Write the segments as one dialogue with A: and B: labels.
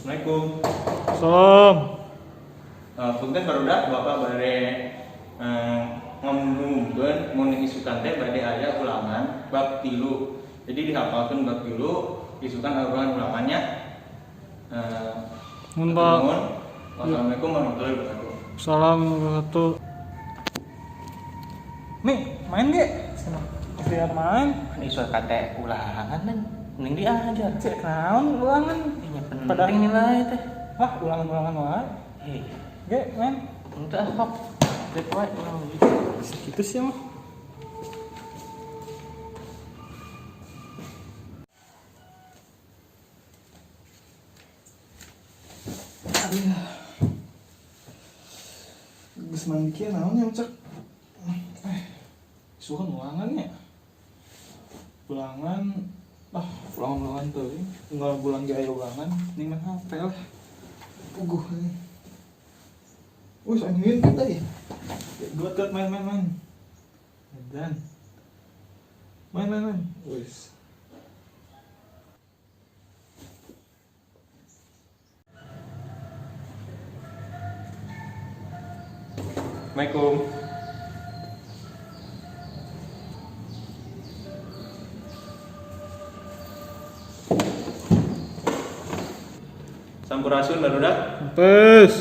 A: Assalamualaikum.
B: Salam.
A: Punten barudak, Bapak bade ngumumkeun mun isukan teh bade aya ulangan bab 3. Jadi dihafalkeun bab 3, isukan ulangan ulangannya.
B: Mun, Pak.
A: Nuhun. Wassalamualaikum warahmatullahi wabarakatuh.
B: Salam wabarakatuh. Nih, main ge? Sana. Istirahat main.
C: Isukan teh ulangan kan mending diajar.
B: Cek naon ulangan?
C: Ini penting
B: Padahal-
C: nilai teh.
B: Wah, ulangan-ulangan wae.
C: Hei,
B: Ge, main.
C: Untuk ah kok. Rek wae urang gitu.
B: Segitu sih mah. Aduh. Geus mandi kieu naon nya cek. Isukan ulangan ya. Ulangan, ah, ulangan-ulangan teuing. Unggal bulan ge aya ulangan, ning main HP lah. Puguh nih. Wih, anjing kan tadi. Buat buat main main main. Dan main main main. Wis.
A: Assalamualaikum. Sampurasun barudak.
B: Pes.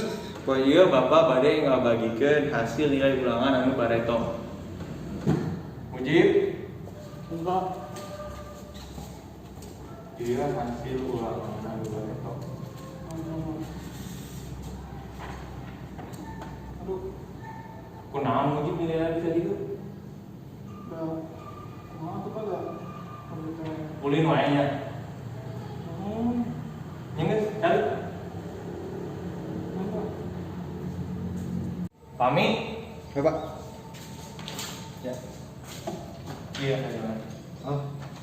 A: Poe ieu Bapak bade ngabagikeun hasil nilai ulangan anu bareto. Mujib.
B: Enggak.
A: Iya, hasil ulangan anu bareto.
B: Aduh,
A: Kunaon Mujib nilai bisa gitu?
B: udah. Kumaha tuh Pak gak? Komputer.
A: Ulin wae nya. Nya geus, cari.
B: Enggak.
A: Pamit.
D: Ya, Pak.
A: Ya. Iya, iya.
C: Oh,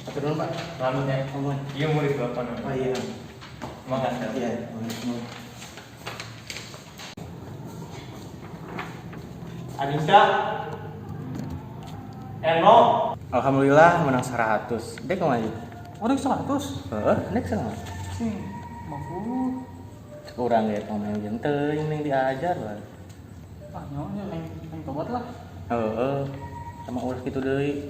C: atur dulu, Pak.
A: Selamat ya.
C: Ampun.
A: Iya, murid Bapak.
C: Oh iya.
A: Semangat ya.
C: Iya, boleh.
A: Anissa. Eno.
C: Alhamdulillah menang 100. Dek kumaha?
B: Oh, dek 100.
C: Heeh, dek 100.
B: Sing 50.
C: Cek urang ge pemain jeung teuing ning diajar lah.
B: Ah, nyawa nya aing aing tobat lah.
C: Heeh. Sama ulah kitu deui.